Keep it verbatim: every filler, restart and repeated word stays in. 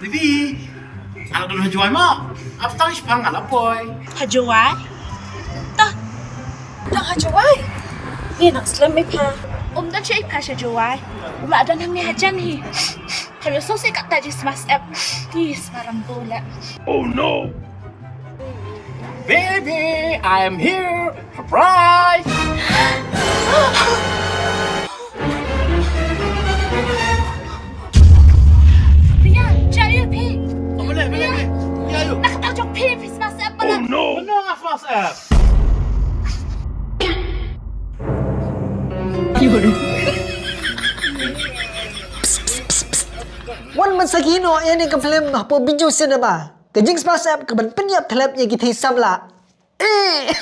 Baby, nga la don ha Jowai mo. Hap tang shipang nga la poi. Ha Jowai? Toh. Tang ha Jowai? Ngi nang slem ïa pha. Um don sha ïa pha sha Jowai. Um la don hangne hajan hi. Pha ïoh sngewsih katta jingsma syep. Jingsma rambur leh. Oh no. Baby, I am here. Surprise. Ria, jia ïa phi. Ria. Ïa ïa. Nak tau jong phi, phi sma syep. Oh no. Mano nga sma syep? Wan mynta ki noh ïa kane ka film hapoh Bijou Cinema. Ka jingsma syep kaban pynïap thlep ïa ki thei samla. Eh!